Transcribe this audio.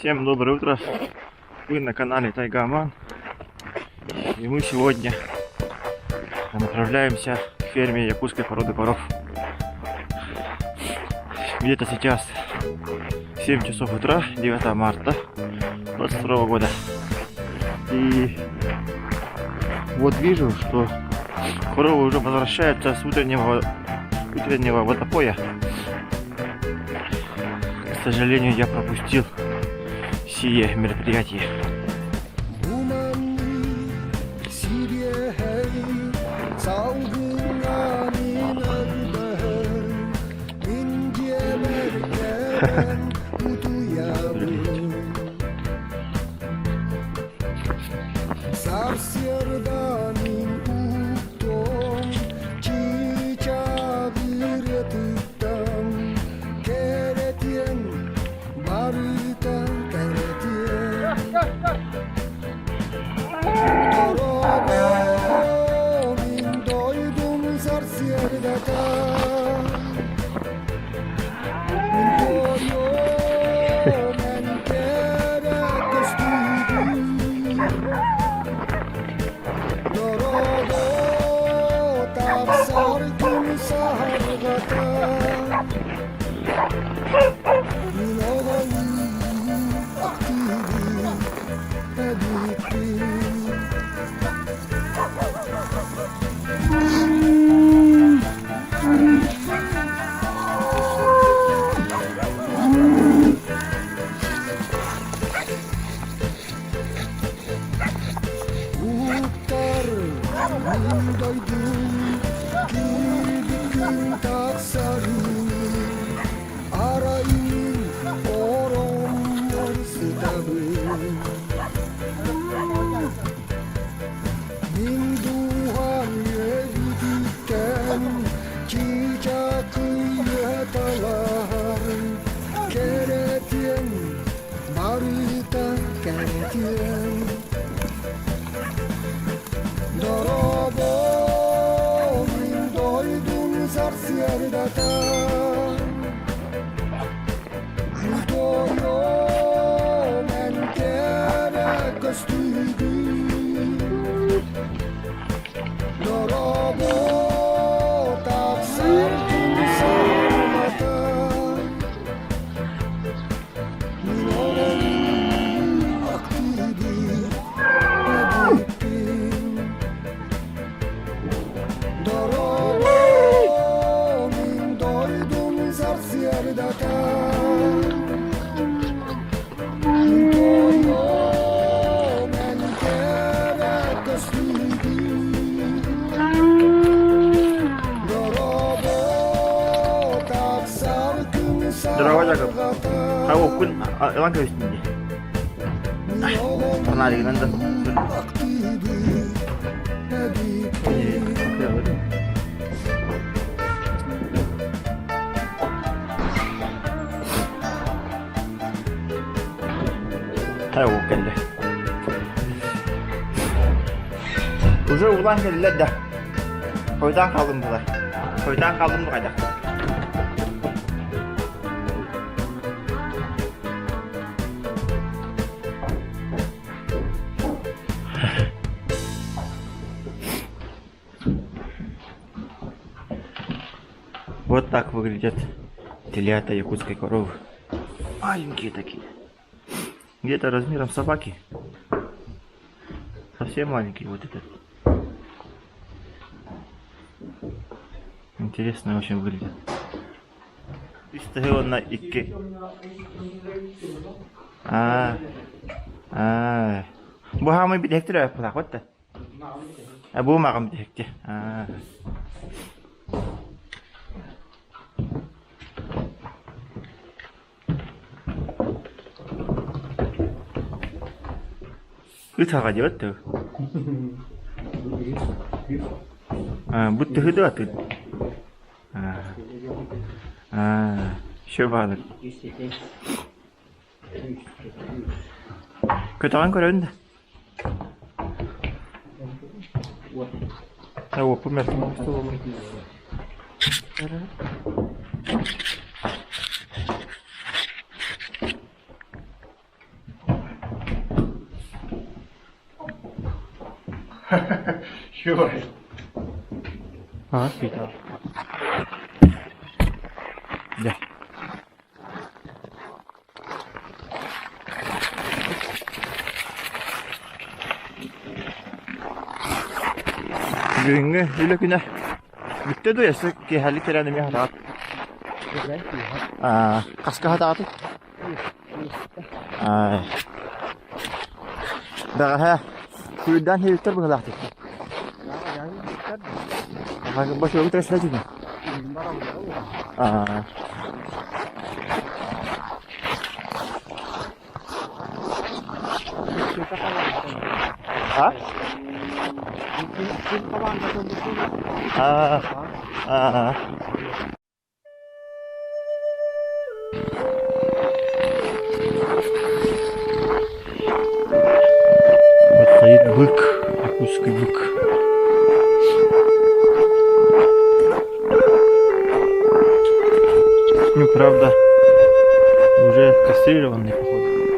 Всем доброе утро! Вы на канале Тайгаман. И мы сегодня направляемся к ферме якутской породы коров. Где-то сейчас 7 часов утра, 9 марта 2022 года. И вот вижу, что коровы уже возвращаются с утреннего, утреннего водопоя. К сожалению, я пропустил сие мероприятие. Здорово, Яков. А күн ылан кэбистин дии. Фонаригынан да. Тай кэллэ. Уже улан кэллэ да. Хойутаан хааллым буолар. Хойутаан хааллым да хайдах. Вот так выглядят телята якутской коровы. Маленькие такие. Где-то размером собаки. Совсем маленький вот этот. Интересно очень выглядит. Үс на икки. Аа. Аа. Бу хаамай битэхтир аппатах да. А бу маҕам битэхти. Аа. Ыт аҕа диэбэт дуо? Бу тыһы дуо атын? Еще баалар. Көтөҕөн көрөбүн да. Уоппун мэртим Sure. Аа, Питер. Дьэ. Бүгүҥҥү үлэ күнэ бүттэ дуо өссө киэһэлик кэлэн эмиэ хатаҕыт? Аа, хаска хатаҕытый? Аа. Бэҕэһээ күүрдээн иһиттэр быһыылаахтык. Бочуогу трэстэчүнэ. Аа. А? Аа. Аа. Вот стоит бык, якутский бык. Ну, правда, уже кастрированный, походу.